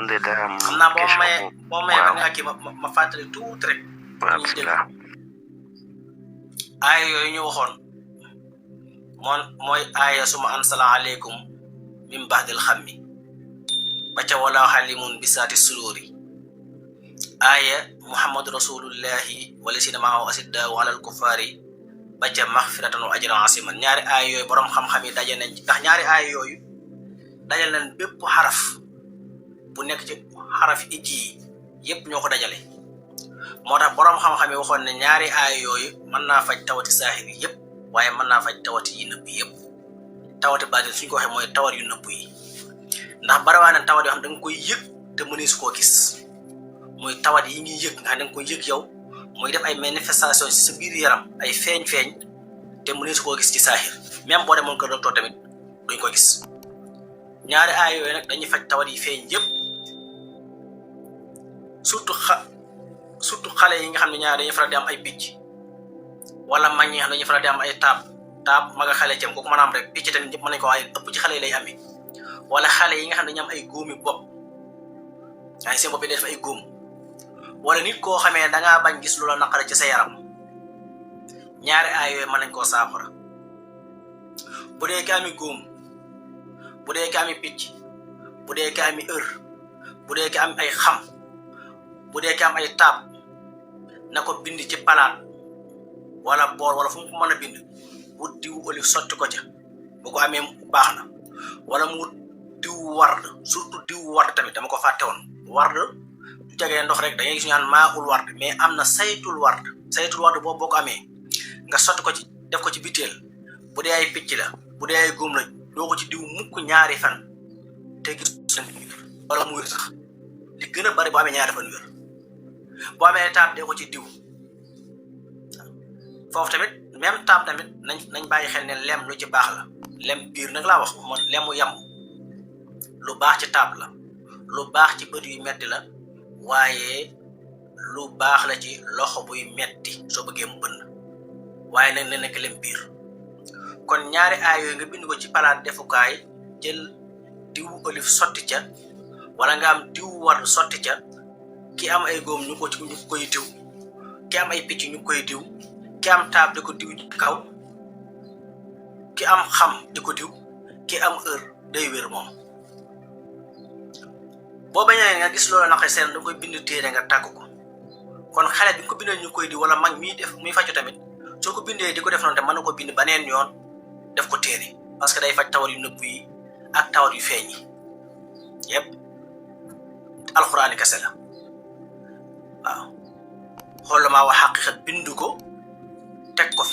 man de daa am xam naa boo question mayee waaw ba nga kii ma fàttali tuuti rek waaw bismillah aaya yooyu ñu waxoon mooy aaya suma ansala aleykum min bahdil xammi ba ca wala xalimun bisaati suluri aaya muhammadu rasulullahi wala sina maahu asiddaau alal kufaari ba ca maxfiratan wa ajran asiman ñaari aaya yooyu boroom xam-xam yi daje nañ ci ndax ñaari aaya yooyu dajal nañ bépp xaraf bu nekk ci xaraf ijji yi yépp ñoo ko dajale moo tax boroom xam-xam yi waxoon ne ñaari aaya yooyu mën naa faj tawati saaxir yi yépp waaye mën naa faj tawati yi nëbb yépp tawati baatin suñ ko waxee mooy tawat yu nëbb yi ndax barawaa ne tawat yoo xam da nga koy yëg te mënees koo gis muy tawat yi ngi yëg nga xam da nga koy yëg yow muy def ay manifestation ci sa biir yaram ay feeñ-feeñ te mënees koo gis ci saaxir même boo demoon ko docteur tamit duñ ko gis ñaari aaya yooyu nag dañuy faj tawat yi feeñ yépp surtout xale yi nga xam ne ñaari dañuy faral di am ay picc wala mag ñi nga xam ne dañuy faral di am ay taab mag a xale cam kooku mën a am rek picc tamit ñëpp mën nañ ko waaye ëpp ci xale yi lay amee wala xale yi nga xam ne dañu am ay góomi bopp ay seen bopp yi def ay góom wala nit koo xamee dangaa bañ gis loola naqare ci sa yaram ñaari aay yooyu mën nañ koo saafara bu dee ki ami góom bu dee ki ami picc bu dee ki ami bu dee ki am ay xam bu dee ki am ay taab na ko bind ci palaat wala bool wala fu mu ko mën a bind wut diwu olive sotti ko ca bu ko amee baax na wala mu wut diwu ward surtout diwu ward tamit dama ko fàtte woon ward du jagee ndox rek da ngay gis ñu naan maa ul ward mais am na saytul ward boobu boo ko amee nga sotti ko ci def ko ci biteel bu dee ay picc la bu dee ay góom la doo ko ci diw mukk ñaari fan te gis wala mu wér sax li gën a bari boo amee ñaari fan wér boo amee taab dee ko ci diw foofu tamit même taab tamit nañ bàyyi xel ne lem lu ci baax la lem biir nag laa wax moom lemu yam lu baax ci taab la lu baax ci bët yu metti la waaye lu baax la ci loxo buy metti soo bëggee mu bënn waaye nag na nekk lem biir kon ñaari aay yooyu nga bind ko ci palaat defukaay jël diwu olive sotti ca wala nga am diwu war sotti ca ki am ay góom ñu koy diw ki am ay picc ñu koy diw ki am taab di ko diw ci kaw ki am xam di ko diw ki am day wér moom boo bañee nga gis loolu naqe seen da koy bind téere nga tàgg ko kon xale bi nga ko bindee ñu koy diw wala mag miy def muy faju tamit soo ko bindee di ko def noonu te mën na ko bind baneen yoon def ko téere parce que day faj tawat yu nëbb yi ak tawat yu feeñ yi yépp alxuraani kese la waaw xool maa wax xaqiiqa bindu ko teg ko